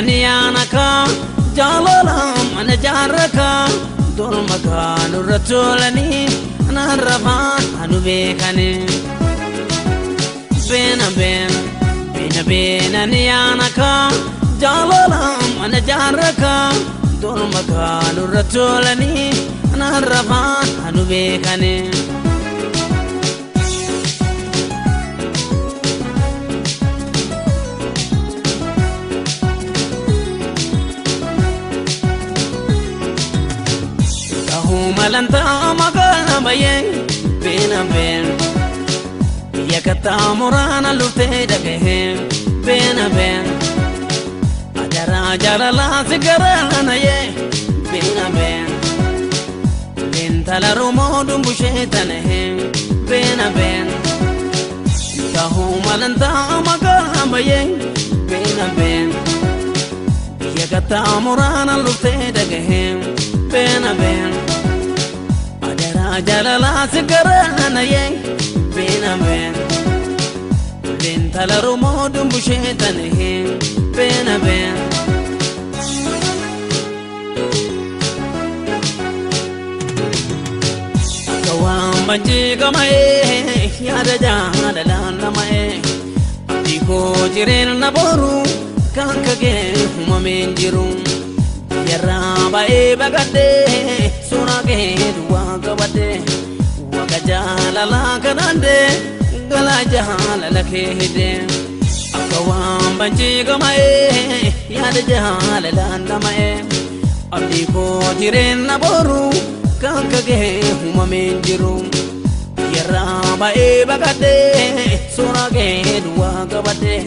niyaanaka jaalala mana jaarraka dolma kaanurra tolanii anarrafaan anu beekani. Beena beena beena beena niyaanaka jaalala mana jaarraka dolma kaanurra tolanii anarrafaan anu beekani. Malanta magala baye beena beena yakata murana lufte dagahe beena beena ajara jalala sigarana ye beena beena lentala rumo dumbushetane beena beena tahu malanta magala baye beena beena yakata murana lufte dagahe beena beena jalala sigarana ye beena beena lentala rumo dumbushetane beena beena. Akawam banji kamae yaada jaalala namae abdi koo jireenya boru kan kage uumameen jiru yarraa baay'ee bagadhee suuraa kee duwwaa qabadhee waaqa jaalalaa kanaan galaa jaalala kee hidhee akka waan banjii gama'ee yaada jaalalaan dhama'ee abdii koo jireenya boru kan kagee uumameen jiru yarraa baay'ee bagadhee suuraa kee duwwaa qabadhee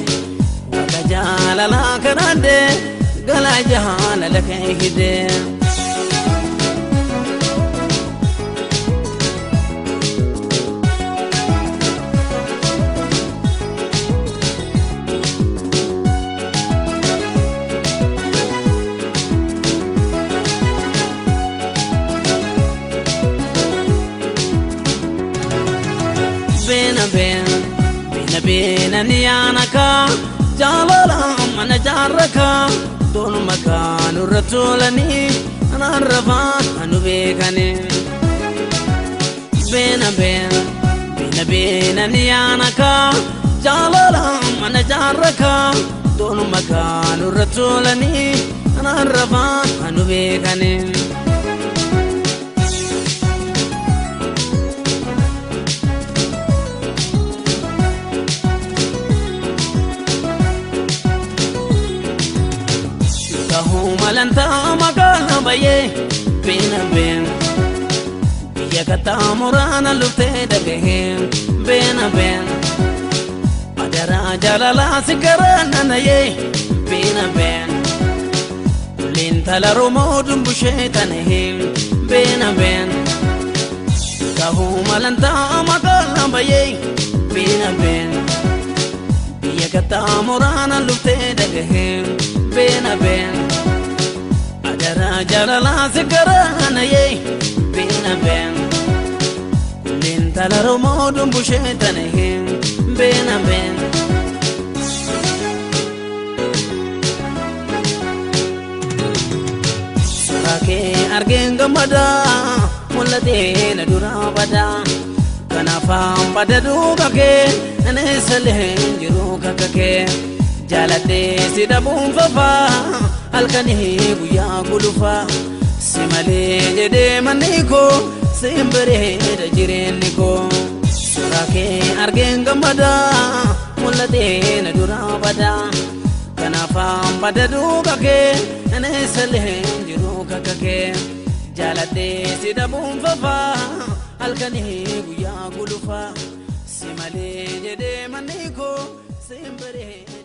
waaqa jaalalaa kanaan galaa jaalala kee hidhee. Beena beena beena beena niyaanaka jaalala mana jaarraka dolma kaanurra tolanii anarrafaan anu beekani. Beena beena beena beena niyaanaka jaalala mana jaarraka dolma kaanurra tolanii anarrafaan anu beekani. Malanta magala baye beena beena biyya kattaamuraana luftee dhagahe beena beena adaraa jaalalaa sigarana ye beena beena lentala rumoo dumbusheetane beena beena tahuu malanta magala baye beena beena biyya kattaamuraana luftee dhagahe beena beena jaalala sigarana ye beena beena lentala rumoo dumbusheetane beena beena. Suuraa kee argeen gammadaa mul'atee na duraa badaa kanaafaan bada duuba kee naneessalee jiru kakka kee jaaladhee si dhabuun fafaa. Halkanii guyyaa gulufaa si malee jedhee manni koo siin bareeda jireenyi koo. Suuraa kee argeen gammadaa mul'atee na duraa badaa kanaafaan bada duuba kee naneessalee jiru kakka kee jaaladhee si dhabuun fafaa halkanii guyyaa gulufaa si malee jedhee manni koo siin bareeda.